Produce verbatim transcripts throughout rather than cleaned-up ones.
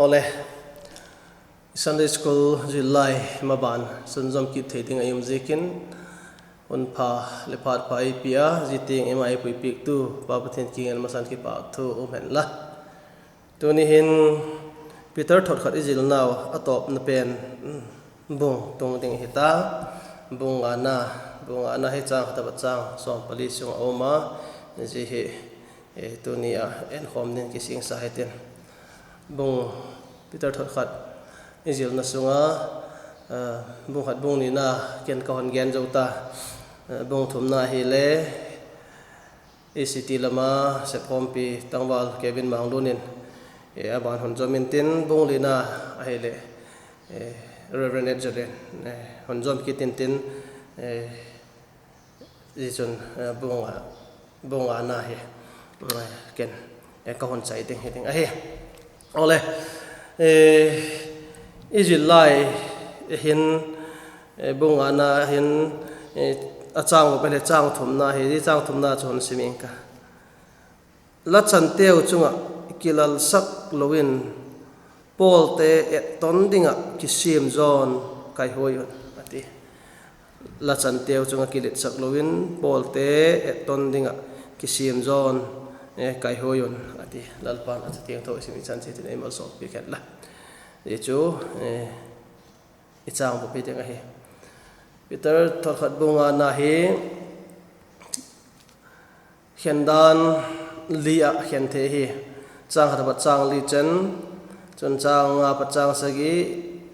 Awle, Sunday School zillai maban sunzawm kit thei ding a i um ziakin, hun pha leh phat pha ei pia a, zia tiang ei maipuipiaktu Pa Pathian kiang in masan kipâk thu um hen la. Tuni hin Peter thot khat i zilnau a tawpna pen bung tung ding hi ta, bung ngana, bung ngana hi châng khat apat châng sawm pali sung a um a, zia hi tuni a enkhawm ding kisingsa hitin. Bung, Peter thot khat i zilna sung a, bung khat bung nina ken ka hun gen zo ta, bung thumna hile E C T lam a sepkhawmpi tangval Kevin Manglun in a ban hun zawm intin, bung lina ahileh Reverend Ed Jalen hun zawm kit intin, zia chun bung ngana hi ken ka hun chai ding hi ding ahi. Awle, i zillai hin bung ngana hin a châng upa leh châng thumna hi, zia châng thumna chu hun sim ing ka. La chanteu chung ah kilalsak lo in, pawlte etton ding ah kisiam zaw'n kaihuai un, a ti. La chanteu chung ah kilitsak lo in, pawlte etton ding ah kisiam zaw'n kaihuai un, a ti. Lalpa'n a thu thiangtho i sim i chan chiat in ei malsawmpiak hen la. Zia chu i châng upa pi ding ahi. Peter thot khat bung ngana hi khendan li ah khen thei hi. Châng khat apat châng li chen, chun châng nga pat châng sagi,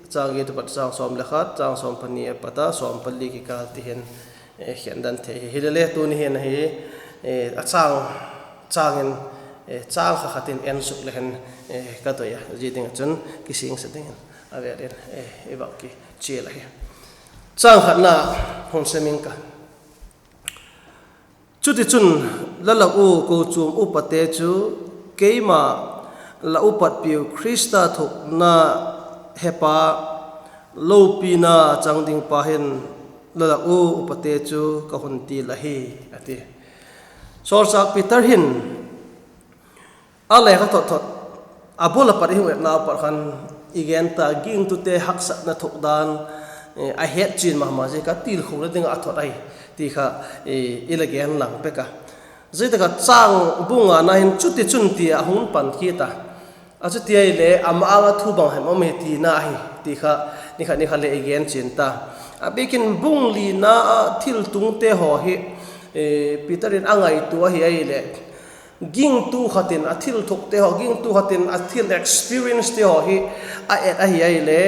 châng giat apat châng sawm le khat, châng sawm pani apat a sawm pali kikâl ti hin khendan thei hi. Hilele tuni hin ahi, a châng, châng in, châng kha khat in en suk le hen ka doi a, zia ding ah chun kisingsa dingin a vêl in i vak kichial ahi. Châng khatna hun sim ing ka. Chutichun, la lak u kochuam upate chu keima la upatpiu Khrista thokna hepa, lopina chang dingpa hin la lak u upate chu ka hun til ahi, a ti. Sawlchâk Peter hin a lekha thot thot a bul a pat i hung etnau pat khan i gen ta, gingtute haksatna thuk dan a hetchian ma ma ziak a tilkhuana ding ah a thot ahi ti kha i la gen lang pek a. Zia tak ah châng bung ngana hin chutichun ti a hung pan kit a. A chuti ahile ama âng ah thu bang hem um hi tina ahi ti kha ni khat ni khat le i gen chian ta. A biakin bung lina ah thiltungte haw hi Peter in a ngaitua ahi ahileh, gingtu khat in a thil thukte haw, gingtu khat in a thil experiencete haw hi a et ahi ahile,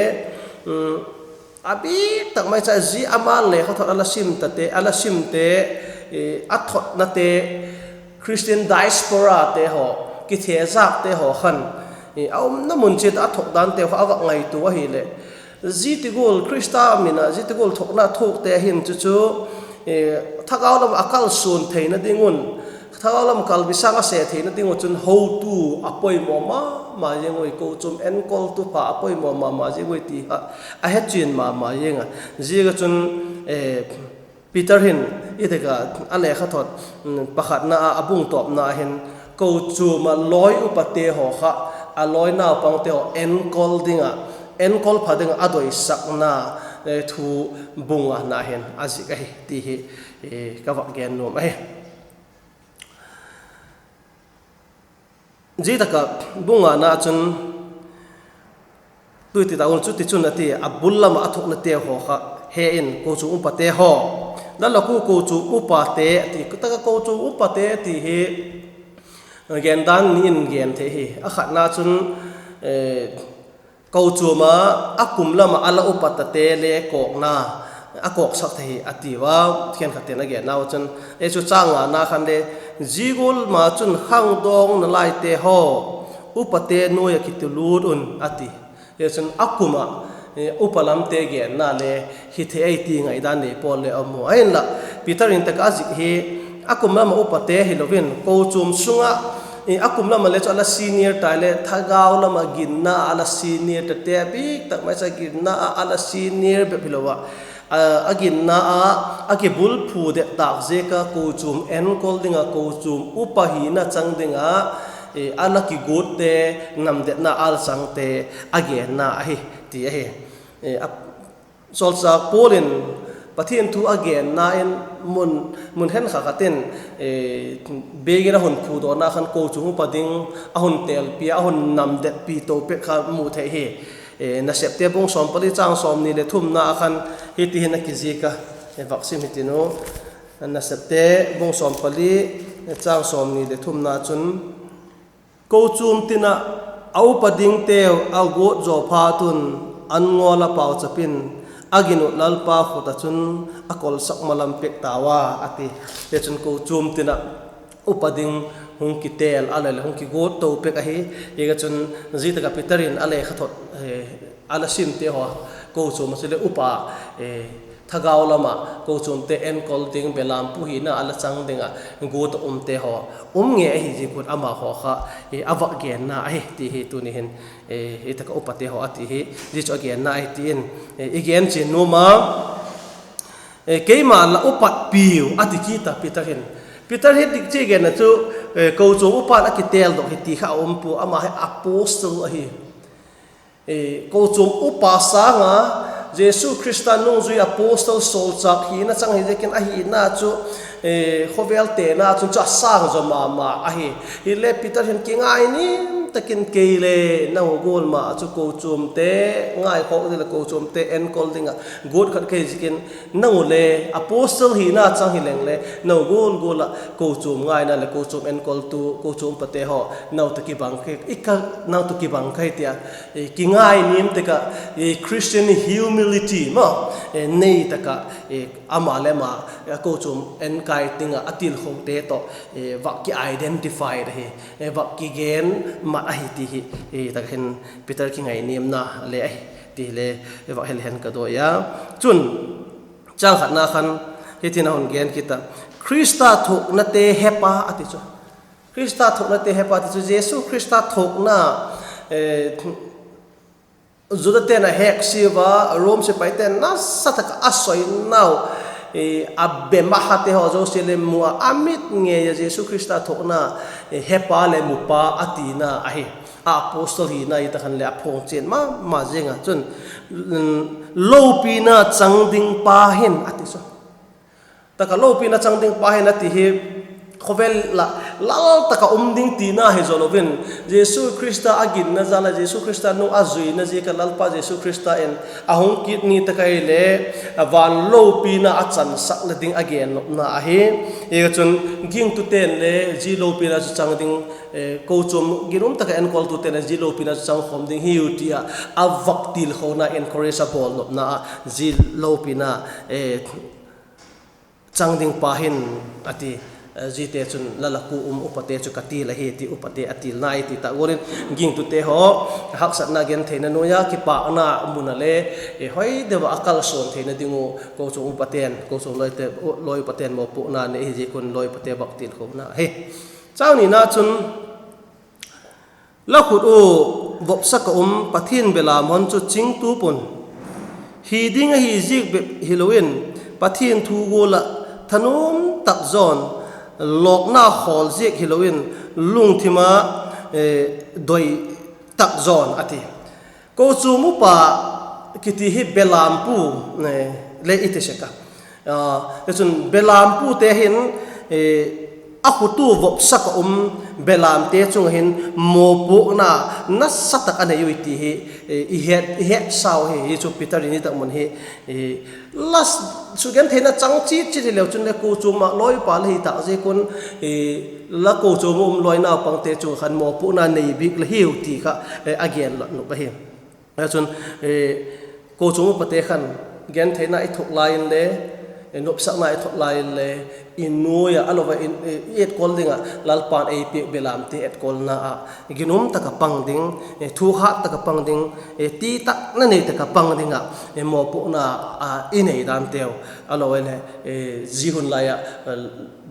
a bik tak mai cha zia ama lekha thot a la simte, a la simte, a thotnate, Christian diasporate haw, kithezâkte haw khan a umna mun chiat ah a thok dante kha a vak ngaitua ahileh, zia ti gual Khrista min ah zia ti gual thokna thukte ahin chu chu thagau lam a kalsuan theina ding un, thagau lam kalbi sâng a se theina ding un chun hotu a poimaw ma ma ziang ui, kochuam enkoltu pa a poimaw ma ma ziang ui ti kha a hechian ma ma ziang a. Ziak a chun Peter hin i tak a a lekha thot pakhatna ah a bung tawpna hin kochuam ah lawi upate haw kha a lawi naupangte haw enkol ding ah, enkol pha ding ah a doisakna thu bung ngana hin a zik ahi ti hi ka vak gen nuam ahi. Zia tak ah bung ngana chun tuti ta un, chutichun a ti, a bul lam ah a thoknate haw kha he in, kochuam upate haw, la lak u kochuam upate a ti. Tak ah kochuam upate ti hi gendan ni in gen thei hi. A khatna chun kochuam ah a kum lam ah a la upatate le kawkna, a kawksak thei hi a tiu a. Khenkhat in a gennau chun, ei chu châng ngana khan le, zia gual ma chun khangdawng nalaite haw, upate nuai ah kitulut un a ti. Hichun a kum ah upa lamte genna le hi thei ei ti ngaidan nei pawl le a um u. Ahinla Peter in tak a zik hi a kum lam ah upate hilo in kochuam sung ah a kum lam ah le chu a la senior tai le thagau lam ah ginna a la senior tate, a bik tak mai cha ginna ah a la senior bep hilo ah, a ginna ah a kibulphu det tâk ziak a kochuam enkol ding ah kochuam upa hina chang ding ah a la kiguatte, namdetna âlchangte a genna ahi ti ahi. Sawlchâk Paul in Pathian thu a genna in mun, mun khenkhat khat in biakin a hun phudawna khan kochuam upa ding a hun têlpi a, a hun namdetpi to pek kha mu thei hi. Nasepte bung sawmpali châng sawmni leh thumna a khan hiti hin a kizik a, vak sim hitiu. Nasepte bung sawmpali châng sawmni leh thumna chun, kochuam tin ah a upa dingteu a guat zaw phat un, an ngawl ah pauchap in, a ginut Lalpa khut ah chun a kolsak malam pek tau a, a ti. Tichun kochuam tin ah upa ding hung kitêl a leh leh hung kiguat to pek ahi. Hi ka chun zia tak ah Peter in a lekhathot, a la simte haw, kochuam ah chuleh upa, thagau lam ah kochuamte enkol ding, belampu hina a la chang ding ah guat a umte haw um ngei ahi ziak un ama haw kha a vak genna ahi ti hi tuni hin, hi tak ah upate haw a ti hi, zia chu a genna ahi ti in i gen chian nuam a. Keima la upat piu a ti kit a Peter hin. Peter hi dik chi genna chu, kochuam upa'n a kitêldok hi ti kha a um pua, ama hi apostle ahi. Kochuam upa sâng a, Jesu Khrista nungzui apostle sawlchâk hina chang hi ziakin ahina chu, khawvel tena chun chu a sâng zaw ma ma ahi. Hile Peter hin kingainiam tak in, kei le nang u gual ma chu kochuamte ngaikhawk ding leh kochuamte enkol ding ah guat khat ka hi ziakin, nang u le apostle hina chang hi leng le nang u gual gual ah kochuam ngaina leh kochuam enkoltu, kochuam upate haw nang tawh kibang ka, nang tawh kibang ka hi ti a, kingainiam tak ah, Christian humility ma, nei tak ah, ama leh ama kochuam enkai ding ah a tilkhote tawh vak ki identify ahi, vak kigen mat ahi ti hi tak hin Peter kingainiamna le ahi ti le vak hel hen ka dawi a. Chun, châng khatna khan hitin a hun gen kit a, Khrista thuaknate hepa a ti chu. Khrista thuaknate hepa ti chu Jesu Khrista thuakna, Judate'n a heksia ua, Rom sipaite'n nasa tak ah a soinau, a bemahate haw zosia le mu a, a mit ngei a Jesu Khrista thuakna hepa leh mupa a tina ahi. A apostle hina hi tak khan leh a phawng chian ma ma ziang a chun, lopina chang ding pa hin a ti chu. Tak ah lopina chang ding pa hin a ti hi, khawvel ah lal tak ah um ding tina hi zaw lo in, Jesu Khrista a ginna jal ah, Jesu Khrista nung a zuina ziak ah Lalpa Jesu Khrista in a hung kit ni tak ahile, van lopina a chansakna ding a gennopna ahi. Hi chun gingtute'n le zia lopina chu chang ding, kochuam ginum tak ah enkoltute'n le zia lopina chu chang khawm ding hiu ti ah a vak tilkhona, encourage a bawlnopna ah zia lopina chang ding pa hin a ti. Ziate chun la lak u um upate chu ka til ahi ti, upate a tilna i ti tak gual in gingtute haw, haksatna gentheina nuai a kipâkna mun ah le hoi deu ah a kalsuan theina ding uh kochuam upate'n, kochuam lawi upate'n mawpuakna nei hi ziak un lawi upate vak tilkhona ahi. Châng nina chun, la khut u vopsak ah um Pathian belam hon chu chingtup un, hi ding ahi ziak bep hilo in, Pathian thu gual ah thanuam tak zaw'n, lawkna khawl ziak hilo in, lungthim a doi tak zaw'n a ti. Kochuam upa kiti hi belampu le i ti sek a. Tichun belampute hin a khut u vopsak ah um belamte chung ah hin mawpuakna nasa tak a nei ui ti hi i het, i hetsau hi. Hi chu Peter in hi tak mun hi la sugentheina chang chit chit hileu chun le kochuam ah lawipa la hi tak ziak un, la kochuam ah um lawi naupangte chung ah khan mawpuakna nei bik la hiu ti kha a gen lat nuam ahi. Chun, kochuam upate khan gentheina i thok lai inle, nopsakna i thok lai inle, i nuai ah a lo va i etkol ding ah Lalpa'n ei piak belamte etkolna ah ginum tak ah pang ding, thukhat tak ah pang ding, ti takna nei tak ah pang ding ah mawpuakna i nei danteu, a lo leh zia hun lai ah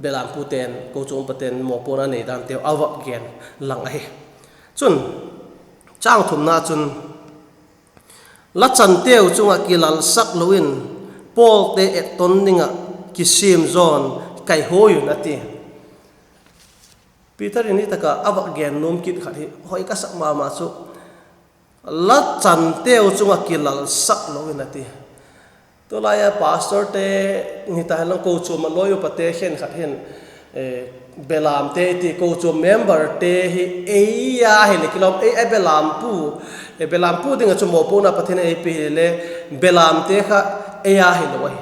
belampute'n, kochuam upate'n mawpuakna nei danteu a vak gen lang ahi. Chun, châng thumna chun, la chanteu chung ah kilalsak lo in, pawlte etton ding ah kisiam zaw'n kaihuai un a ti. Peter in hi tak ah a vak gen nuam kit khat hi hoi ka sak ma ma chu, la chanteu chung ah kilalsak lo in a ti. Tulai a pastorte hita hen lang, kochuam a loi upate khenkhat hin, belamte ti, kochuam memberte hi ei a hileh kilawm, ei a belampu, belampu ding ah chu mawpuakna Pathian ei pia hile, belamte kha ei a hilo ahi.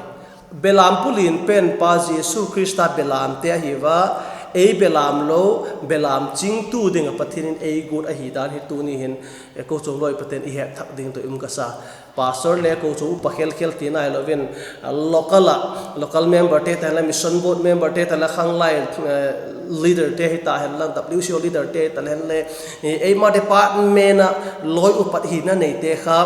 Belampu lian pen pa Jesu Khrista belamte ahi ua, ei belam lo, belam chingtu ding ah Pathian in ei guat ahi dan hi tuni hin kochuam loi upate'n i het thak ding doi um ka sa. Pastor le kochuam upa khel khel tina hilo in, local ah, local memberte ta hen la, mission board memberte ta hen la, khanglai leaderte hita hen la, W C O leaderte ta hen le, eima department ah loi upat hina neite kha,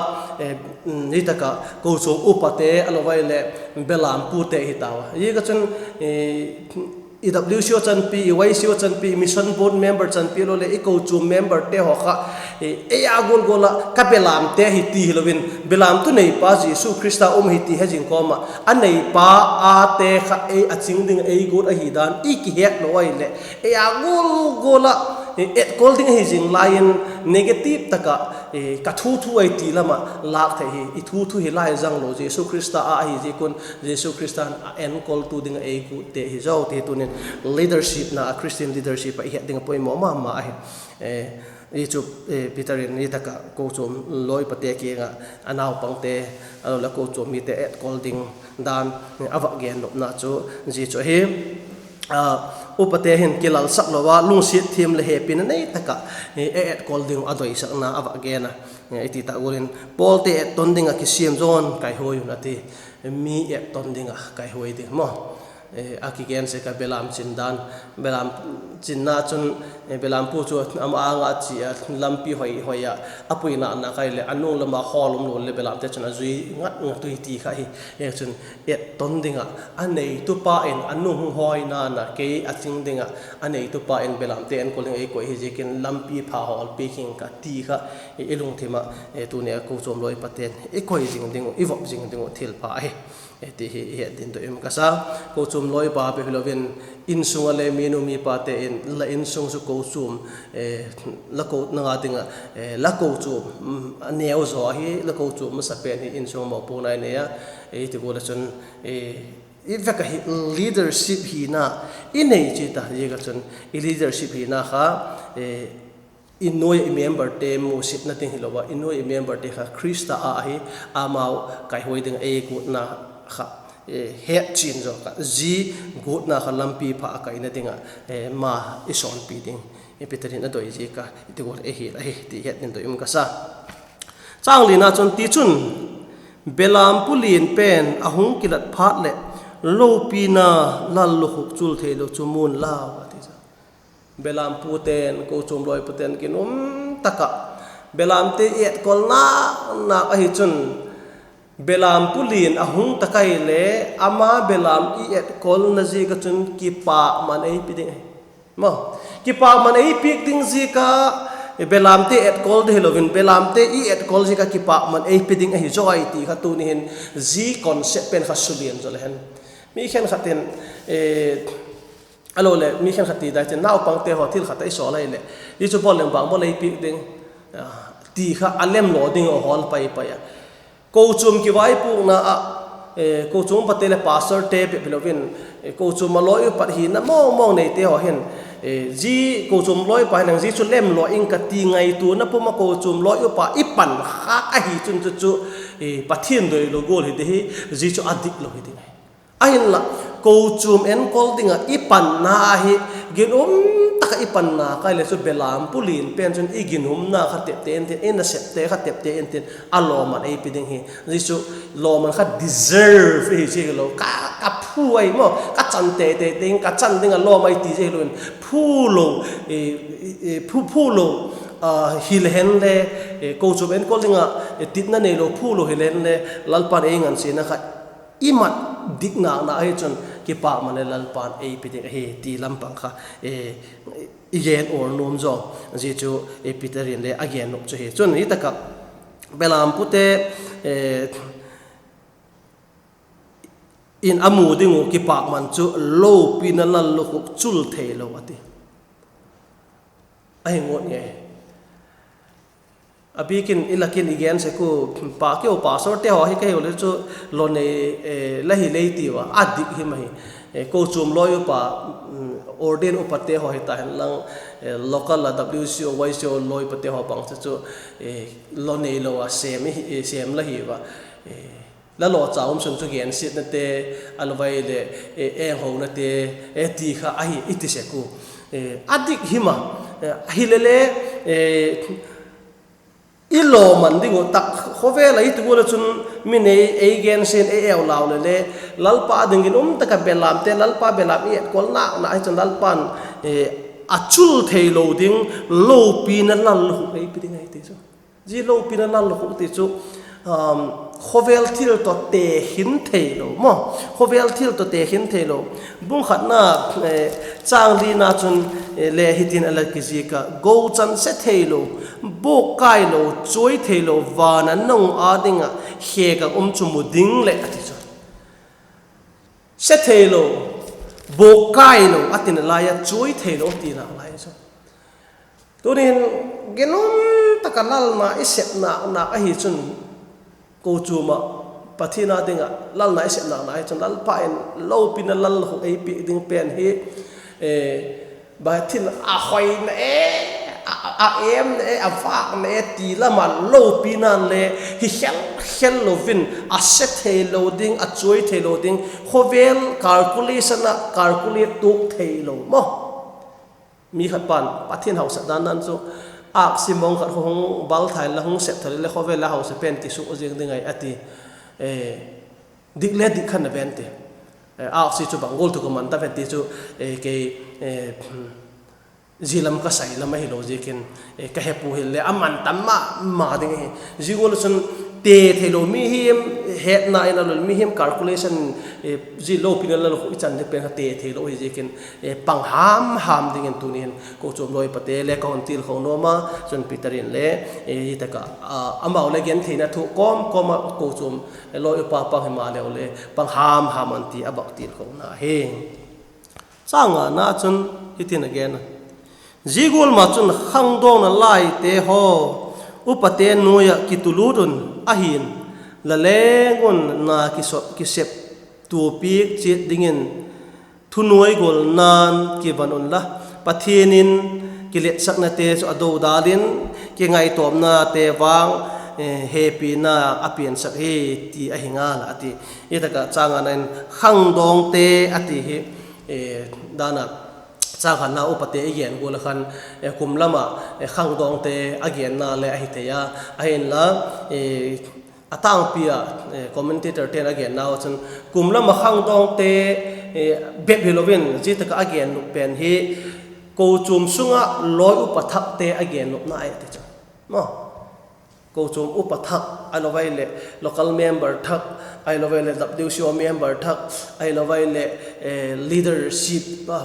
hi tak ah kochuam upate a lo vai leh belampute hi tau a. Ziak a chun i W C O chanpi, i Y C O chanpi, i mission board member chanpi lo leh i kochuam memberte haw kha ei a gual gual ah ka belamte hi ti hilo in, belamtu neipa Jesu Khrista um hi ti he zing kawm ah, a neipa ate kha ei a ching ding ei guat ahi dan i kihet lo ahileh, ei a gual gual ah etkol ding ahi zing lai in, negative tak ah ka thu thu ahi ti lam ah lâk thei hi. I thu thu hi lai zang lo, Jesu Khrista a ahi ziak un, Jesu Khrista'n a enkoltu ding ah ei guatte hi zaw ti hi tunin leadership na, a Christian leadership ah i het ding a poimaw ma ma ahi. Hi chu Peter in hi tak ah kochuam loi upate kiang ah a naupangte, a lo leh kochuam mite etkol ding dan a vak gen nopna chu zia chu ahi. Upate hin kilalsak lo a, lungsiat thiam leh hepina nei tak ah ei etkol ding uh a doisakna a vak gen a. I ti tak gual in, pawlte etton ding ah kisiam zaw in kaihuai un a ti. Mi etton ding ah kaihuai ding maw, a kigen sek a, belam chin dan, belam chinna chun belampu chu ama âng ah chia lampi hoi hoi ah a puina nak ahileh a nung lam ah hawl um lo leh belamte chun a zui ngat ngat ui ti kha hi. Chun etton ding ah, a neitupa in a nung hung hawina na kei a ching ding ah, a neitupa in belamte enkol ding ei koi hi ziakin lampi pha hawlpiak ing ka ti kha, i lungthim ah tuni a kochuam loi upate'n i koi zing ding uh, i vop zing ding uh thil pha ahi ti hi i het ding doi um ka sa. Kochuam loi upa bep hilo in, insung ah le minu mipate in la insung chu kochuam, la ko nang a ding ah, la kochuam a neu zaw ahi, la kochuam masapen hi insung mawpuakna i nei a, ti gual ah chun i vek ahi leadership hina i nei chi ta ziak a chun, i leadership hina kha i nuai ah i memberte musitna ding hilo a, i nuai ah i memberte kha Khrista a ahi, amau kaihuai ding ei guatna kha het chian zaw kha, zia guatna kha lampi pha a kaina ding ah ma i sawnpi ding Peter in a doi ziak a ti gual ei hil ahi ti het ding doi um ka sa. Chang lina chun, tichun, belampu lian pen a hung kilat phat leh lopina lallukhuk chul theilo chu mu'n lau a ti chu. Belampute'n, kochuam loi upate'n ginum tak ah belamte i etkol nak nak ahi chun, belampu lian a hung tak ahileh ama belam i etkolna ziak a chun kipakman ei pi ding ahi. Kipakman ei piak ding ziak a, belamte etkol ding hilo in, belamte i etkol ziak a kipakman ei pi ding ahi zaw ai ti kha tuni hin zia concept pen kha sulian zaw le hen. Mi khenkhat in, a lo leh mi khenkhat ti dai chin, naupangte haw thil khat a i sawl ahileh, zia chu bawl leng bang bawl ei piak ding ti kha a lemlaw ding uh hawl pai pai a. Kochuam kivaipuakna ah, kochuam upate leh pastorte bep hilo in, kochuam a loi upat hina mawngmawng neite haw hin, zia kochuam loi upa hin nang zia chu lemlaw ing ka ti ngaituana pum ah kochuam loi upa i pan khâk ahi chun chu chu Pathian doilo gual hi ding hi, zia chu a dik lo hi ding ahi. Ahinla, kochuam enkol ding ah i panna hi ginum tak ah i panna ka hile chu belampu lian pen chun i ginumna kha tepte intin, i nasepte kha tepte intin, a lawman ei pi ding hi. Zia chu lawman kha deserve hi chi hilo, ka, ka phu ahi maw, ka chan tete ding, ka chan ding ah lawm ahi ti chi hilo in, phu lo, phu, phu lo hile hen le, kochuam enkol ding ah titna neilo phu lo hile hen le, Lalpa'n ei ngansiana kha i mat dik nak nak ahi chun kipakman le Lalpa'n ei pi ding ahi ti lam pang kha i gen ur nuam zaw. Zia chu Peter in le a gen nop chu hi. Chun hi tak ah belampute in a mu ding uh kipakman chu lopina lallukhuk chul theilo a ti. ahi ngut nge. A bîk in i lak in i gen sek u, pa keu pastorte haw hi ka hiu le chu, lonei la hi lei tiu a, a dik him ahi. Kochuam lawi upa, ordain upate haw hita hen lang, local a W C O, Y C O lawi upate haw bang chu chu, lonei lo a sêm la hi ua. La lawcha um sun chu gensiatnate, a lo vai leh, enghonate ti kha ahi i ti sek u. A dik him a, hile le, i lawman ding uh tak khawvel a i tu gual ah chun mi nei ei gensia'n ei eu lau le le, Lalpa dingin um tak a belamte, Lalpa belam i etkol nâk nâk hi chun Lalpa'n a chul theilo ding lopina lallukhuak ei pi ding ahi ti chu. Zia lopina lallukhuak ti chu khawvel thil tawh tekhin theilo maw, khawvel thil tawh tekhin theilo. Bung khatna, châng lina chun le hitin a la kizik a, gochan se theilo, buak kailo, chuai theilo, van a nung â ding ah khêk ah um chu mu ding leh a ti chu. Se theilo, buak kailo a tina lai a, chuai theilo a tina lai chu. Tuni'n ginum tak a Lalna i sep nâk nâk ahi chun, kochuam ah Pathian â ding ah Lalna i sep nâk nâk ahi chun Lalpa in lopina lallukhuak ei piak ding pen hi, bang thil a hoina e, a emna e, a vâkna e ti lam a lopina'n le hi khel khel lo in, a se theilo ding, a chuai theilo ding, khawvel calculation ah calculate tuak theilo maw. Mi khat pa'n Pathian hausa dan dan chu, âksi mong khat hung bal thai la hung sep thai le khawvel a hausa pen kisuk ziang ding ahi a ti. Dik le dik khan a ven ti. Âksi chu bang gual thu ka man ta ven ti chu, kei, zia lam ka sai lam ahilo ziakin, ka hepua hile a man tam ma ma ding ahi. Zia gual ah chun te theilo mi him, hetna in a lul mi him, calculation, zia lopina lallukhuak i chan ding pen kha te theilo hi ziakin, pang ham ham dingin tuni'n kochuam lawi upate le ka hun tilkho nuam a, chun Peter in le, hi tak ah, amau le gentheina thu kawm kawm ah kochuam lawi upa pang himaleu le pang ham ham an ti a bak tilkhona hi. Châng ngana chun hitin a gen a: Zia gual ma chun khangdawngna laite haw, upate nuai ah kitulût un; ahi'n, la leng un na kisep tuapiak chiat dingin thunuaigolna'n kivan unla, Pathian in kiletsaknate chu a dodal in, kingaitawmnate vang hepina a piansak hi, ti ahi ngal a, a ti. Hi tak ah châng ngana in khangdawngte a ti hi, dan ah châng khatna upate i gen gual ah khan, kum lam ah khangdawngte a genna le ahi thei a, ahinla, a tângpi ah commentatorte'n a gennau chun kum lam ah khangdawngte bep hilo in zia tak ah a gen nuam pen hi kochuam sung ah lawi upa thakte a gen nopna ahi ti chu. Kochuam upa thak, ahilo vai leh local member thak, ahilo vai leh W C O member thak, ahilo vai leh leadership a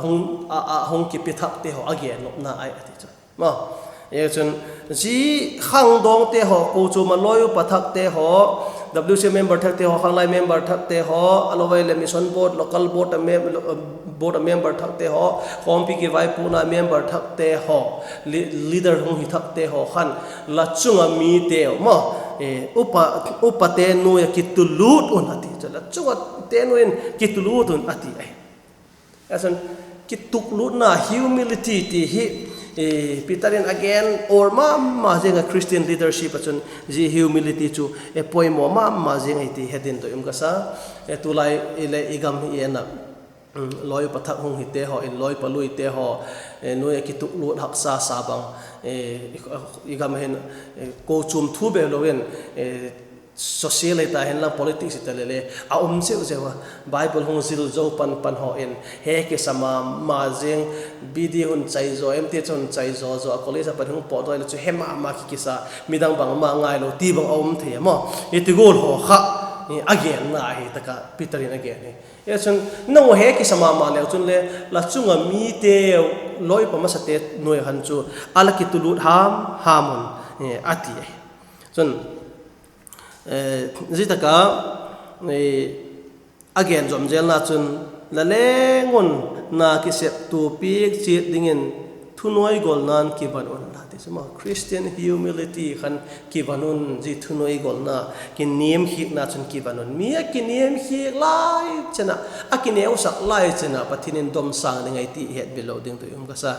hung kipi thakte haw a gen nopna ahi a ti chu. Chun, zia khangdawngte haw, kochuam ah lawi upa thakte haw, W C O member thakte haw, khanglai member thakte haw, ahilo vai leh mission board, local board a member thakte haw, khawmpi kivaipuakna member thakte haw, leader hung hi thakte haw khan, la chung ah miteu maw, upate nuai ah kitulût un a ti chu, la chung ah te nuai in kitulût un a ti ahi. Chun, kituklûtna, humility ti hi Peter in a gen awl ma ma ziang a, Christian leadership ah chun zia humility chu poimaw ma ma ziang ahi ti het dingin doi um ka sa. Tulai i le i gam hi en ah, lawi upa thak hung hite haw in, lawi pa luite haw nuai ah kituklût haksa sa bang, i gam hin kochuam thu bep lo in, social hita hen lang politics hita le le a um zeu zeu a, Bible hung zil zo pan pan haw in, he kisa ma ma ziang, B D hun chai zaw, M T H hun chai zaw zaw a, college a pat hung pawt dawi le chu he ma ma ki kisa, midang bangma ngailo ti bang a um thei a maw. Hiti gual haw kha a genna ahi tak ah Peter in a gen hi. Chun, nanghaw he kisa ma ma leu chun le, la chung ah miteu, lawi pa masate nuai ah khan chu a la kitulût ham ham un a ti ahi. Chun, zia tak ah a gen zawm zelna chun, la leng un na kisep tuapiak chiat dingin thunuaigolna'n kivan un a ti chu maw. Christian humility khan kivan un, zia thunuaigolna, kiniamkhiakna chun kivan un. Mi a kiniamkhiak lai chiana, a kineusak lai chiana Pathian in domsâng ding ahi ti hetbe lo ding tu um ka sa.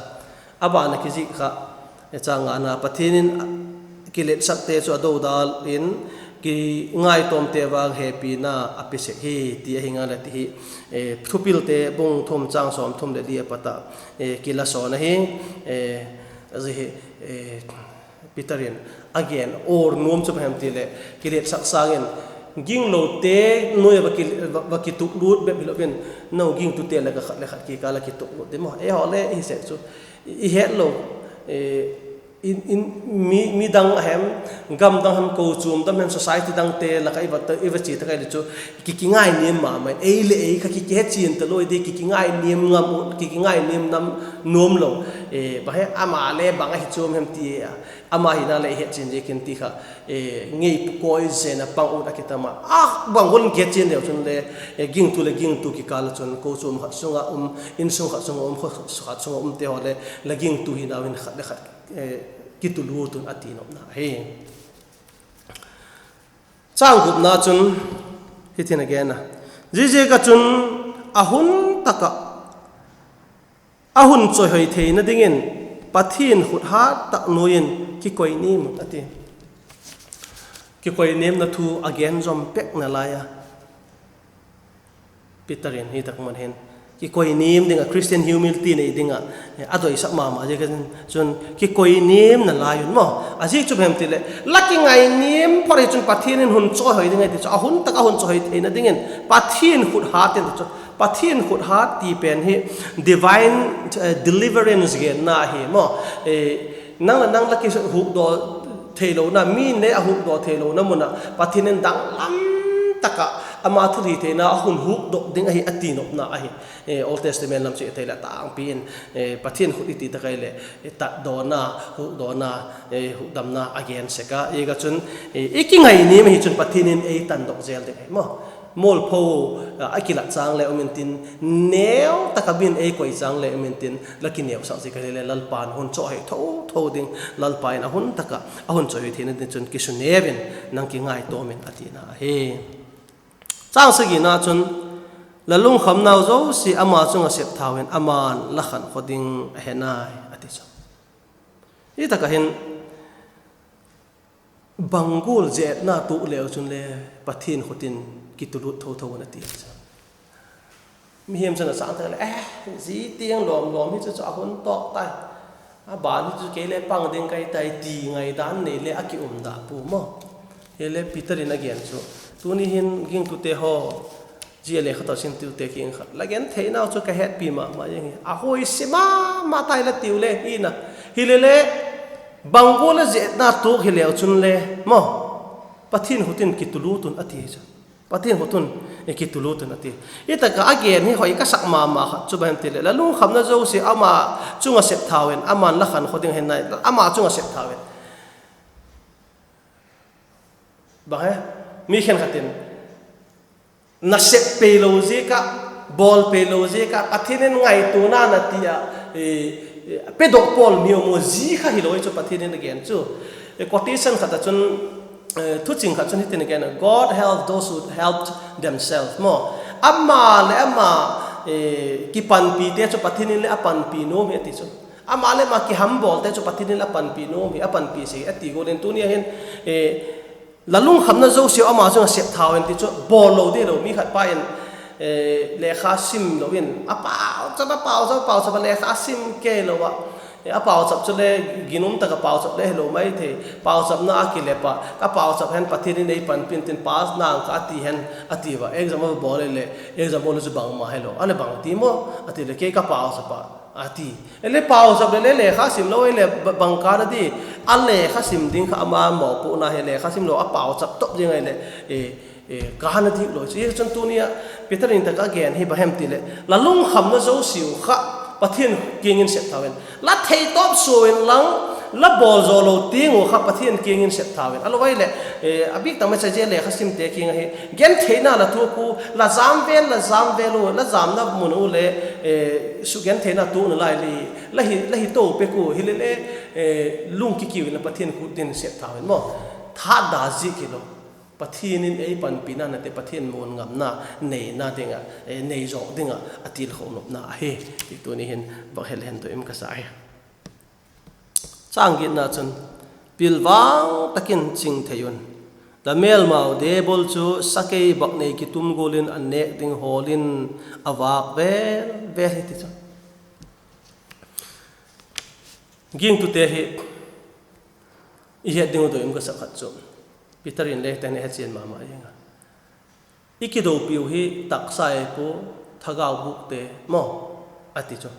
A ban a kizik kha, chang ngana, Pathian in kiletsakte chu a dodal in, kingaitawmte vang hepina a pe sek hi ti ahi ngal a ti hi. Thupilte bung thum chang sawmthum leh li a pat ah kila sawn ahi. Zia hi Peter in a gen ur nuam chu bang hem ti leh, kiletsak sâng in ginglote nuai a va ki, va, va kituklut bep hilo in, nang gingtute lak ah khat le khat kikâl ah kituklut ding maw. Eihaw le i hi sek chu, i het lo, in, in, mi, midang a hem, gamdang hem, kochuam dang hem, society dangte lak ah i va, i va chia tak ahile chu, ki, kingainiam ma ma in, ei leh ei kha ki, kihechian talua di, ki, kingainiam ngam u, ki, kingainiam nam nuam lo, bang hem, ama le bang ahi chuam hem ti a, ama hina leh i hetchian ziakin ti kha, ngei pukawi zen a pang ut a kitam a, a bang gual in kihechian leu chun le, gingtu leh gingtu kikâl ah chun kochuam khat sung ah um, insung khat sung ah um, khaw khat sung ah umte haw le, la gingtu hinau hin khat le khat kitulut un a ti nopna ahi. Chang gupna chun hitin a gen a, ziaziak ah chun a hun tak ah a hun chawihoi theina dingin Pathian khut hât tak nuai in kikoiniam un a ti. Kikoiniamna thu a gen zawm pekna lai a, Peter in hi tak mun hin kikoiniam ding ah, Christian humility nei ding ah a doisak ma ma ziak a chun, kikoiniamna lai un maw. A ziak chu bang hem ti leh, la kingainiam phot hi chun Pathian in hun chawihoi ding ahi ti chu, a hun tak a hun chawihoi theina dingin Pathian khut hât in ti chu, Pathian khut hât ti pen hi divine deliverance genna ahi maw. Nang leh nang la kihukdaw theilona, mi in le a hukdaw theilona mun ah Pathian in danglam tak ah ama thilhitheina a hun hukdok ding ahi a ti nopna ahi. Old Testament lam chu i thei leh tângpi in Pathian khut i ti tak ahileh tatdawna, hukdawna, hukdamna a gen sek a, ziak a chun i kingainiam ahi chun Pathian in ei tandok zel ding ahi maw. Mualpho a kilat châng le um intin, neu tak ah mi'n ei koi châng le um intin, la kineusak ziak ahileh Lalpa'n hun chawihoi tho tho ding, Lalpa in a hun tak ah a hun chawihoi theina ding chun kisuneu in, nang kingaitawm in a tina ahi. Chang sagina chun, la lungkhamnau zosia ama chung ah septhau in, ama'n la khankhaw ding a he nai a ti chu. Hi tak ah hin, bang gual zetna tuak leu chun le Pathian khut in kitulut tho tho un a ti chu. Mihing chun a chang tak leh, eh, zia tiang lawm lawm hi chu chu a hun tawk tai, a ban hi chu kei le pang ding kai tai ti ngaidan nei le a ki um da pua maw. Hile Peter in a gen chu, tuni hin gingtute haw, zia lekha tawh sim tute kiang kha la gen theinau chu ka hetpi ma ma ing hi, a huaisia ma ma tai la tiu le hina. Hile le, bang gual a zetna tuak hileu chun le maw, Pathian khut in kitulut un a ti chu. Pathian khut in kitulut un a ti. Hi tak ah a gen hi hoi ka sak ma ma khat chu bang hem ti leh, la lungkhamna zosia ama chung ah septhau in, ama'n la khankhaw ding a he nai, ama chung ah septhau in. Bang he, mi khenkhat in nasep peilo ziak ah, bawl peilo ziak ah Pathian in ngaituana na ti ah, pedok pawl mi um u, zia kha hilo chu Pathian in a gen chu. Quotation khat ah chun, thuching khat chun hitin a gen a, God help those who help themselves maw. Ama leh ama kipanpite chu Pathian in le a panpi nuam hi a ti chu. Ama leh ama kihambawlte chu Pathian in le a panpi nuam hi, a panpi sek a ti gual in tuni a hin, la lungkhamna zosia ama chung ah septhau in ti chu bawl lo dilo, mi khat pa in lekha sim lo in a pauchap a, pauchap a, pauchap a, lekha sim kei lo ah, a pauchap chu le ginum tak ah pauchap le hilo mai thei, pauchapna a kilep ah, ka pauchap hen Pathian in ei panpi'n tin pass nang ka a ti hen a ti ua, exam a bawl leh exam bawl chu bangma helo a leh bang ti maw a ti leh kei ka pauchap a a ti. E le pauchap leh le lekha sim lo ahileh bang kâna di, a lekha sim ding kha ama mawpuakna hi, lekha sim lo a pauchap top ding ahileh kâna di lo chu. Hi chun tuni ah Peter in tak a gen hi bang hem ti leh, la lungkhamna zosiau kha Pathian kiang in septhau in, la theitawp sua inlang, La bawl zaw lo tiang uh kha Pathian kiang in sep thau in. A lo ai leh, a bîk tak mai cha zia lekha simte kiang ahi, gentheina la thuak u, la jam vel, la jam vel u, la jamna mun u le, sukgentheina tuakna lai le, la hi to pek u hile le, lungkikiu in la Pathian khut ding sep thau in maw. Tha da zik hilo. Pathian in ei panpina nate Pathian muan ngamna neina ding ah, nei zawk ding ah a tilkho nopna ahi ti tuni hin vak hel hen doi um ka sa hi. Chang giatna chun, pilvang tak in ching thei un, la mêlmau Diabol chu sakei bak nei kitum gual in a nêk ding hawl in a vâk vel vel hi ti chu. Gingtute hi i het ding uh doi um ka sa khat chu, Peter in le ten a hechian ma ma ing a, i kidopiu hi taksa ei pua, thagau bûkte maw, a ti chu.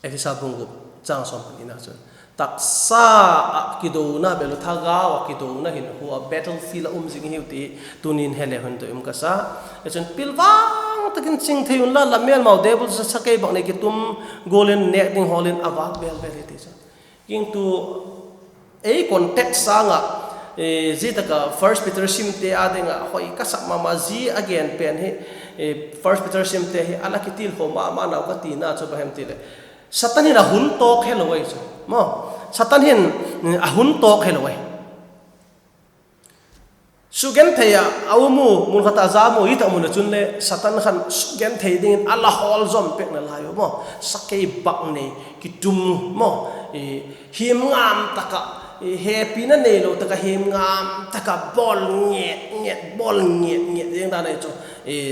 Ephesa bung gup chang sawm panina chun, taksa ah kidona bel u, thagau ah kidona hinkhua ah, battlefield ah um zing hiu ti tunin he le hun doi um ka sa. Chun pilvang tak in ching thei unla, la mêlmau Diabol chu sakei bak nei kitum gual in nêk ding hawl in a vâk vel vel hi ti chu. Gingtu, ei context sâng ah, zia tak ah First Peter simte â ding ah hoi ka sak ma ma zia a gen pen hi, First Peter simte hi a la kitilkho ma ma nau ka tina chu bang hem ti leh, Satan hin a hun tawk helo ahi chu. Satan hin a hun tawk helo ahi. Sukgenthei ah a um u, mun khat ah a jam u, i tak mun ah chun le Satan khan sukgenthei dingin a la hawl zawm pekna lai u maw. Sakei bak nei kitum maw, hiam ngam tak ah, hepina neilo tak ah hiam ngam tak ah bawl nget nget, bawl nget nget zing dan ahi chu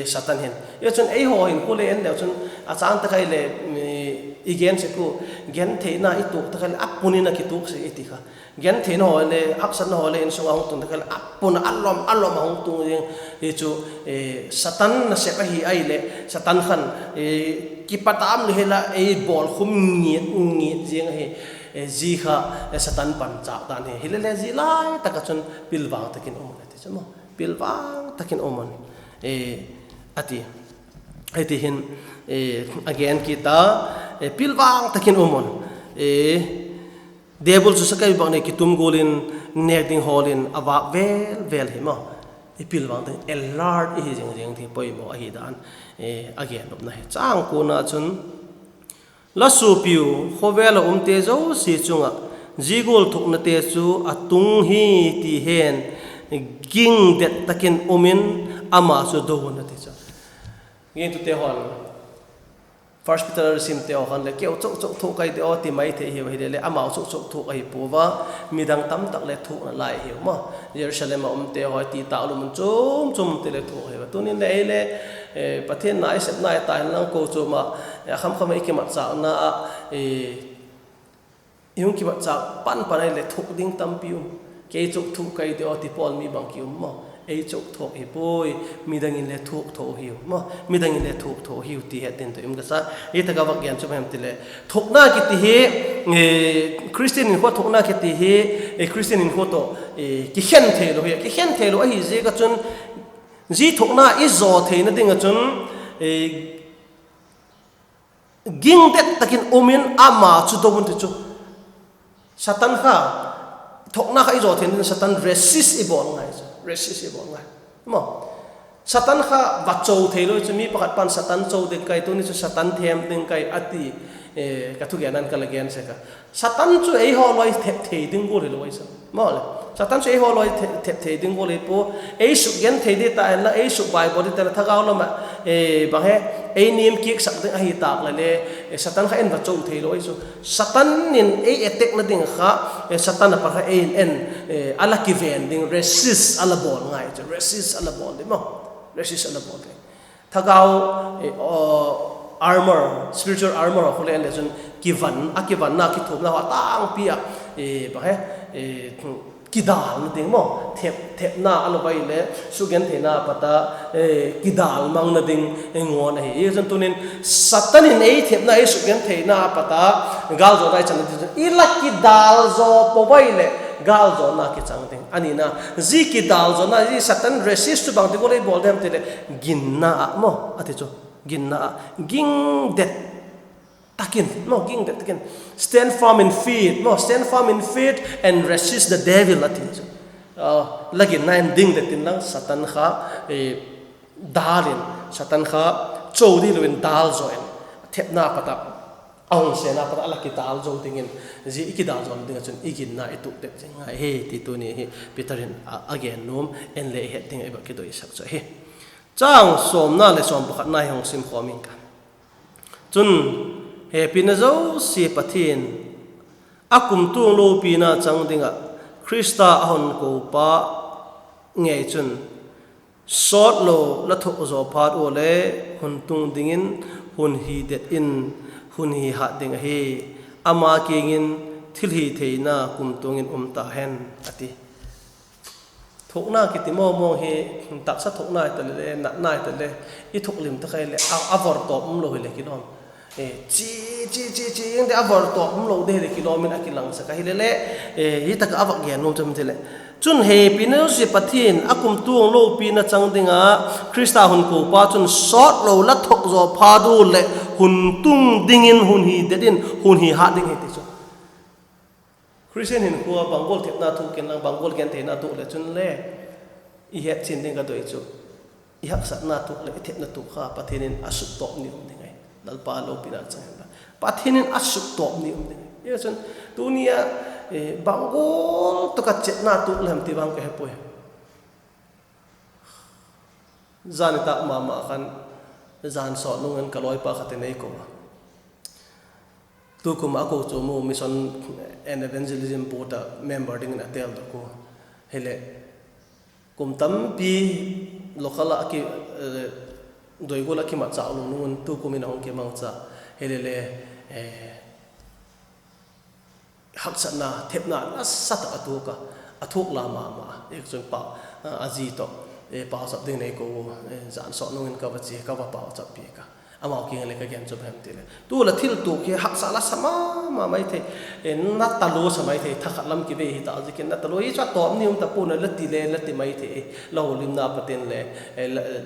Satan hin. Zia chun eihaw hinkhua le en leu chun, a châng tak ahileh, i gen sek u, gentheina i tuak tak ahileh a pun in a kituak sek i ti kha. Gentheina haw le, haksatna haw le insung a hung tung tak ahileh a pun a lom a lom a hung tung zing. Hi chu Satan nasep ahi ahileh Satan khan kipat a um le hila ei bawlkhum ngiat ngiat ziang ahi. Zia kha Satan panchâk dan hi. Hilele zia lai tak ah chun pilvang tak in um un a ti chu maw. Pilvang tak in um un, a ti. Hiti hin a gen kit a, pilvang tak in um un, Diabol chu sakei bak nei kitum gual in nêk ding hawl in a vâk vel vel hi maw. I pilvang tak in alert i hi zing zing ti poimaw ahi dan a gen nopna hi. Châng kuana chun, la suapiu khawvel ah umte zosia chung ah zia gual thuknate chu a tung hi ti hen, ging det tak in um in, ama chu do un a ti chu. Gingtute haw'n, First Peter simte haw khan le keu chok chok thuak kai de aw ti mai thei hiu, hilele amau chok chok thuak ahi pua a, midang tamtak le thuakna lai hiu maw. Jerusalem ah umte haw ti tâk lum un chuam chuamte le thuak hiu a. Tunin le ei le Pathian na i sepna i ta hen lang kochuam ah, a kham kham ah i kimatchâkna ah, i hung kimatchâk pan pan ahileh thuak ding tampi um. Kei chu thuak kai de aw ti pawl mi bang ki um maw. Ei chu thuak hi puai, midang in le thuak tho hiu maw, midang in le thuak tho hiu ti het ding doi um ka sa. Hi tak ah vak gen chu bang hem ti leh, thuakna kiti hi Khristian hinkhua thuakna kiti hi, Khristian hinkhua tawh kikhen theilo hi, kikhen theilo ahi ziak ah chun, zia thuakna i zaw theina ding ah chun, ging det tak in um in ama chu do un ti chu. Satan kha, thuakna kha i zaw theina ding Satan resist i bawl ngai chu, resist i bawl ngai maw. Satan kha va cho theilo chu, mi pakhat pan Satan cho ding kai, tuni chu Satan thêm ding kai a ti. Ka thugen an ka la gen sek a, Satan chu eihaw lawi thep thei ding gual hilo ahi chu maw le. Satan chu eihaw lawi thep thei ding gual hi pua. Ei sukgenthei di ta henla, ei sukvaibawl di ta henla, thagau lam ah bang he, ei niam kiaksak ding ahi tâk leh le, Satan kha en va cho theilo ahi chu. Satan in ei attackna ding kha, Satan a pat kha ei in en, a la kiven ding, resist a la bawl ngai chu, resist a la bawl ding maw, resist a la bawl ding. Thagau armor, spiritual armor haw khu le en le chun, a kivanna kithuamna haw tangpi ah, bang he, kidalna ding maw, thep thepna a lo bai le, sukgentheina pat a kidal mangna ding ngawn ahi. Zia chun tunin Satan in ei thepna, ei sukgentheina pat a gâlzawna i channa ding chun, i la kidal zaw pua bai leh gâlzawna kichang ding. A nina, zia kidal zawna, zia Satan resist chu bangti gual ei bawl dem ti leh, ginna ah maw a ti chu, ginna ah, ging det tak in, maw, ging det tak in, stand firm in faith, maw, stand firm in faith and resist the devil a ti chu. La ginna in ding det inlang Satan kha dâl in, Satan kha cho dilo in dâl zaw in, thepna pat ah, a hung sêna pat ah la kidâl zo dingin, zia i kidâl zo ding ah chun i ginna i tuak det zing ngai hi ti tuni hi Peter in a gen nuam en le i het ding ah i va kidoisak chu ahi. Chang sawmna leh sawm pakhatna hi hung sim khawm ing ka. Chun, hepina zosia Pathian, a kumtuang lopina chang ding ah Khrista a hun kopa ngei chun, sawtlo la thuak zaw phat ua le hun tung dingin hun hi det in, hun hi hat ding ahi. Ama kiang in thilhitheina kumtuang in um ta hen, a ti. Thuakna kiti mawngmawng hi, taksa thuakna hita le, natna hita le, i thuak lim tak ahileh a vawrtawp umlo hileh kilawm, chi chi chi chi ing de, a vawrtawp umlo de hileh kilawm in a kilangsak ahi le le, hi tak ah a va gen nuam chu hem ti leh, chun hepina zosia Pathian, a kumtuang lopina chang ding ah Khrista hun kopa chun sawtlo la thuak zaw phat ua leh hun tung dingin hun hi det in, hun hi hat ding hi ti chu. Khristian hinkhua bang gual thepna tuak inlang, bang gual gentheina tuak leh chun le, i het chian ding ka doi chu, i haksatna tuak leh i thepna tuak kha Pathian in a suktawp ni um ding ahi. Lalpa lopina chang hen la, Pathian in a suktawp ni um ding ahi. Chun, tuni ah bang gual tak ah chetna tuak le hem ti vang ka he puai. Zan nitâk ma ma khan, zan sawt nung in ka lawipa khat in ei ko a, tukum a kochuam uh Mission and Evangelism Board ah member dingin a têldok ua. Hileh, kum tampi local ah, doi gual ah kimatchâk lo nung un tukum in a hung kimangcha. Hile le, haksatna, thepna nasa tak a tuak a, a thuak la ma ma a. Chun, a zi tawh pauchap dingin ei ko ua, zan sawt nung in ka va chia, ka va pauchap piak a. Amau kiang le ka gen chu bang hem ti leh, tu la thil tuak hi haksa la sa ma ma mai thei, na talua sa mai thei, thakhat lam kivei hi ta ziakin na talua hi chu a tawp ni um ta pua'n a la ti le la ti mai thei, la holimna pat in le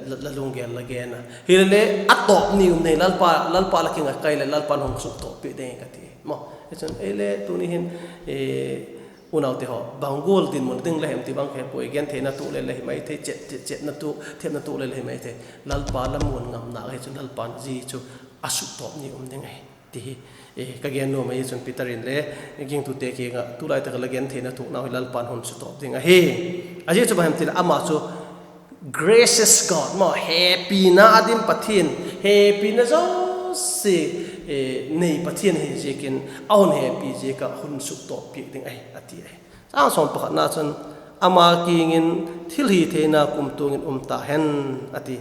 la lunggel la gen a. Hile le a tawp ni um nei, Lalpa, Lalpa la kiang ah kai leh Lalpa'n hung suktawp piak ding ka ti. Maw, chun ei le tuni hin, unaute haw, bang gual dinmun ding la hem ti vang ka he puai, gentheina tuak le la hi mai thei, chet, chetna tuak, thepna tuak le la hi mai thei. Lalpa la muan ngamna ahi chun Lalpa'n zia chu a suktawp ni um ding ahi ti hi ka gen nuam ahi. Chun Peter in le gingtute kiang ah tulai tak ah la gentheina tuaknau hi Lalpa'n hun sutawp ding ahi. A zia chu bang hem ti leh ama chu gracious God maw, hepina a dim Pathian, hepina zosia nei Pathian ahi ziakin, a hun hepi ziak ah hun suktawp piak ding ahi a ti ahi. Chang sawm pakhatna chun, ama kiang in thilhitheina kumtuang in um ta hen, a ti.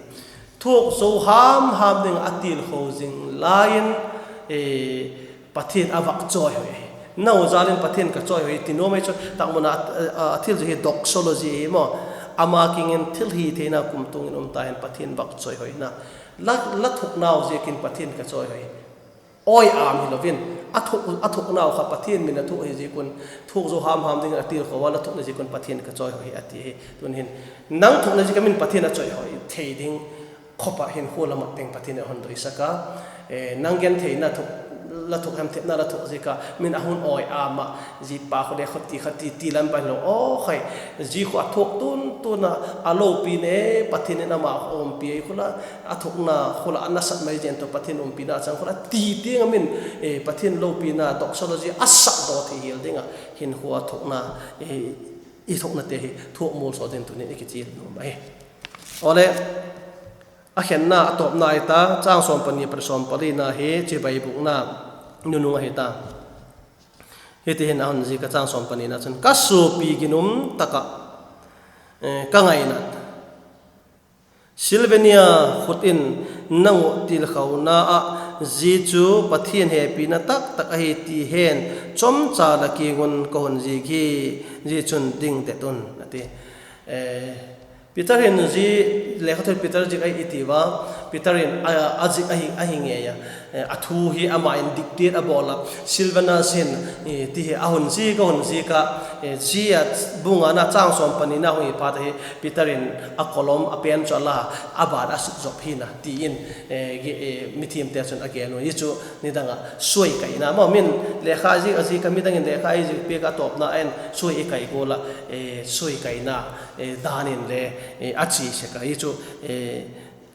Thuak zo ham ham ding ah a tilkho zing lai in, Pathian a vak chawihoi ahi. Nau jal in Pathian ka chawihoi ti nuam ahi chu, tak mun a, a thil chu hi doxology hi maw. Ama kiang in thilhitheina kumtuang in um ta hen, Pathian vak chawihoina. La, la thuaknau ziakin Pathian ka chawihoi. Awi am hilo in, a thuak, a thuaknau kha Pathian min a thuak hi ziak un, thuak zo ham ham ding in a tilkho a, la thuakna ziak un Pathian ka chawihoi hi a ti hi. Tun hin, nang thuakna ziak a min Pathian a chawihoi thei ding khop ah hinkhua la mat ding Pathian in a hun doisak a. Nang gentheina thuak, la thuak hem thepna la thuak ziak a min a hun awi am ah, zia pa khu le khati khati ti lam pa hilo aw khai, zia khu a thuak tun tun a, a lopi ne, Pathian in ama umpi ei khu la, a thuakna khu la a nasat mai zen tawh Pathian umpina chang khu la ti tiang a min, Pathian lopina doxology a sakdaw thei hial ding ah hinkhua thuakna, i thuaknate hi thuak mualsawt dingin tuni'n i kichial nuam ahi. Awle, a khenna a tawpna hi ta, chang sawm pani pat sawm palina hi chibai bûkna nunung ahi ta. Hiti hin a hun zik a, chang sawm panina chun, ka suapi ginum tak ah ka ngainat Silvenia khut in nang uh tilkhona ah, zia chu Pathian hepina taktak ahi ti hen, chawmcha la kiang un ka hun zik hi, zia chun ding det un, a ti. Peter hin zia, lekhathot Peter zik ahi i ti ua, Peter in a, a zik ahi, ahi ngei a, a thu hi ama in dictate a bawl a, Silvanus hin, ti hi a hun zik, a hun zik a, zia bung ngana châng sawm panina hung hi phat ahi, Peter in a kolom a pen chu a la, a bân a sut zop hin a ti in, mithiamte chun a gen u hi chu nidang ah suai kaina maw, min lekha zik a zik a, midang in lekha i zik piak a tawpna in suai i kai gual ah, suai kaina dan in le a chia sek ahi chu,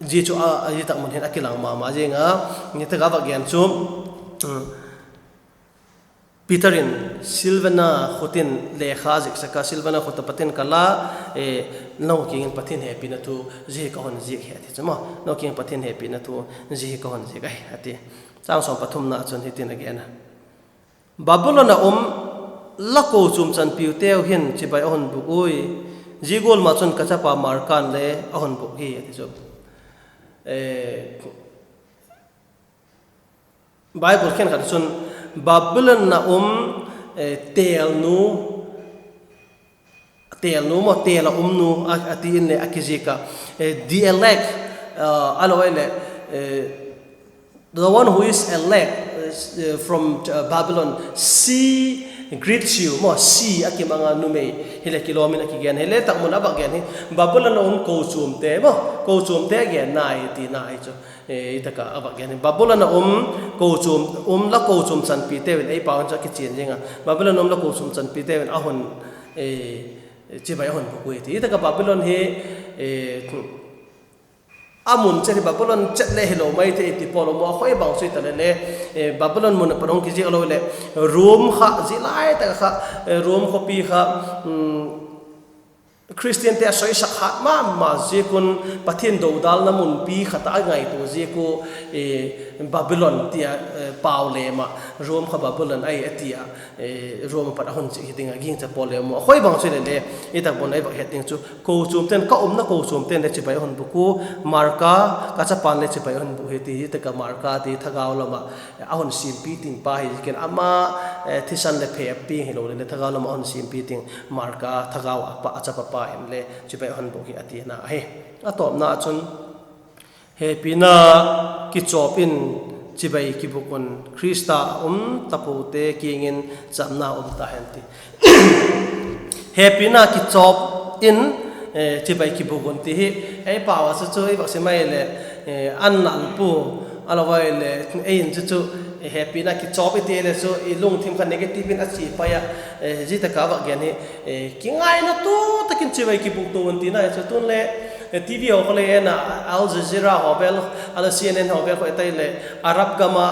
zia chu a, zia tak mun hin a kilang ma ma zing a, ni tak a vak gen chu, Peter in Silvana khut in lekha zik sek a, Silvana khut ah pat in ka la, nang kiang in Pathian hepina thu zia hi ka hun zik hi a ti chu maw, nang kiang Pathian hepina thu zia hi ka hun zik ahi a ti. Châng sawm pathumna chun hitin a gen a, Babulon ah um la kochuam chanpiuteu hin chibai a hun bûk ui, zia gual ma chun ka chapa Marka'n le a hun bûk hi a ti chu. Bible khenkhat chun Babulon ah um, têlnu, têlnu maw, têl ah umnu a ti in le a kizik a, the elect, a lo ai leh, the one who is elect from Babylon, she greets you maw, she a kimang a numei hileh kilawm in a kigen hile, tak mun a vak gen hi Babulon ah um kochuamte maw, kochuamte genna ahi tina ahi chu. I tak a a vak gen hi Babulon ah um, kochuam, um la kochuam chanpiteu in, ei pau in chu a kichian zing a, Babulon ah um la kochuam chanpiteu in a hun chibai a hun bûk ui ti. I tak a Babulon hi a mun chet hi Babulon chet le hilo mai thei ti pawl um a, khoi bang chu i ta le le, Babulon mun ah pat hung kizik a lo leh, Rom kha zia lai tak kha, Rom khawpi kha Khristiante a soisak hat ma ma ziak un, Pathian dodalna munpi khat ah a ngaitua ziak u, Babulon ti a pau lem ah, Rom kha Babulon ahi a ti a, Rom ah pat a hun zik hi ding a gingcha pawl le um a, khoi bang chu le le, i tak mun a i vak het ding chu kochuamte'n, ka umna kochuamte'n le chibai a hun bûk u, Marka, ka chapa'n le chibai a hun bûk hi ti, hi tak a Marka ti thagau lam ah a hun siampi tin pa hi ziakin ama thisan leh phe a piang hilo le le thagau lam ah a hun siampi tin Marka thagau a pa, a chapa pa in le chibai a hun bûk hi a tina ahi. A tawpna ah chun, hepina kichawp in chibai kibûk un, Khrista a um tapote kiang in chamna um ta hen ti. Hepina kichawp in chibai kibûk un ti hi, ei pau a chu chu i vak sim ai leh, an nal pu, a lo ai leh ei in chu chu, hepina kichawp i ti le chu i lungthim kha negative in a chia pai a, zia tak a vak gen hi, kingaina tu tak in chibai kibûk to un tina hi chu. Tun le TV haw kha le en a, Al Jazeera haw vel, a la CNN haw vel kha i tai leh, Arab gam a,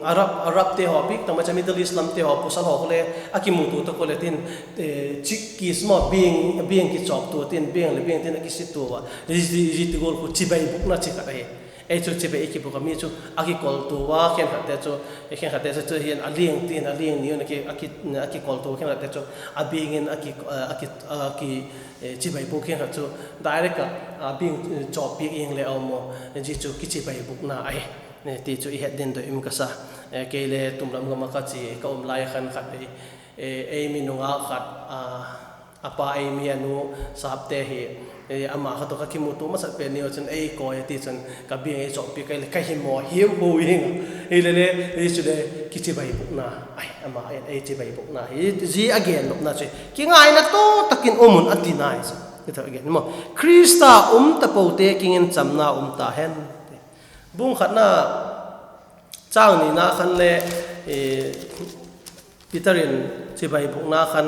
Arabte haw bik tak mai chu Middle East lamte haw pasal haw kha le a kimutua tak u le tin, chik kiss maw, biang, biang kichawptua tin, biang leh biang tin a kisitua a, zia ti gual khu chibai bûkna chi khat ahi. Ei chu chibai i kibûk a, mi chu a kikoltua a, khenkhatte chu, khenkhatte chu chu hin a liang tin, a liang ni un a kikoltua, khenkhatte chu a biang in a ki, chibai bûk, khenkhat chu direct ah a biang chawp piak ing le a um a, zia chu kichibai bûkna ahi ti chu i het ding doi um ka sa. Kei le tumlam gam ah ka chia ka um lai khan khat ei, ei mi nungak khat, a pa ei mi a nu sapte hi, ama kha tawh ka kimutua masat pen ni a chun ei kawi a ti chun ka biang ei chawp piak ai leh ka hi maw hiu hu ing. Hile le, zia chu le kichibai bûkna ahi, ama in ei chibai bûkna hi, zia a gen nopna chu kingaina tu tak in um un a tina hi chu. Khrista um tapote kiang in chamna um ta hen. Bung khatna châng nina khan le, Peter in chibai bûkna khan,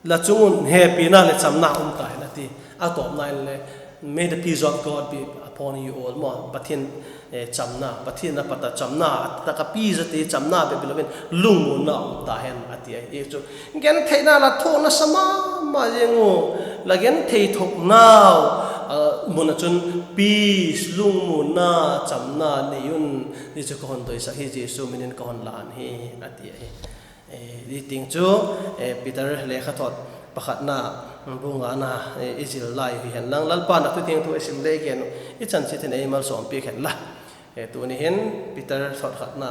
la chung un hepina leh chamna um ta hen a ti. A tawpna in le, May the peace of God be upon you all maw, Pathian chamna, Pathian a pat a chamna, a tak a peace a ti, chamna bep hilo in lungmuanna um ta hen a ti ahi chu. Gentheina la thuakna sa ma ma ziang u, la genthei thoknau mun ah chun peace, lungmuanna, chamna nei un, zia chu ka hun doisak hi, Jesu min in ka hun lan hi a ti ahi. Zia tiang chu Peter lekhathot pakhatna, bung ngana i zil lai hi hen lang, Lalpa'n a thu thiangtho i sim le i gen uh, i chan chiat in ei malsawm piak hen la. Tuni hin Peter thot khatna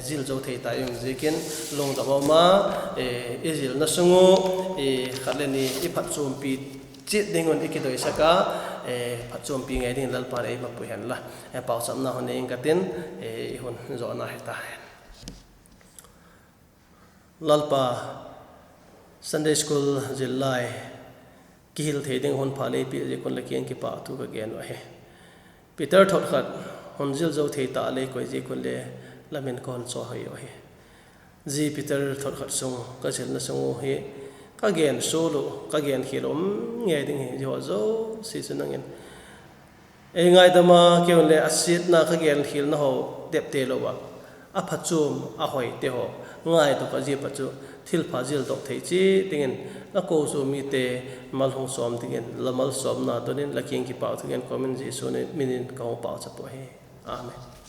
zil zo thei ta i um ziakin lungdam um a, i zilna sung u khat le ni i phatchuampi chiat ding un i kidoisak a, phatchuampi ngei dingin Lalpa'n ei mapui hen la. Pauchapna hun nei ing ka tin, i hun zawna hi ta hen. Lalpa, Sunday School zil lai kihil thei ding hun pha lei piak ziak un la kiang in kipâkthu ka gen uh ahi. Peter thot khat hun zil zo thei ta lei koi ziak un le la min ka hun chawihoi uh ahi. Zia Peter thot khat sung ka zilna sung uh hi ka gen sual uh, ka gen khial um ngei ding hi zia haw zosia chu nang in ei ngaidam a, kei un le a siatna ka gen khialna haw depte lo ah, a phachuam a hoite haw ngaidok a, zia pa chu thilpha zildok thei chiat dingin la kochuam mite mal hung sawm dingin la malsawmna don in la kiang in kipâkthu gen kawm in Jesu min in ka hung pauchap uh ahi. Amen.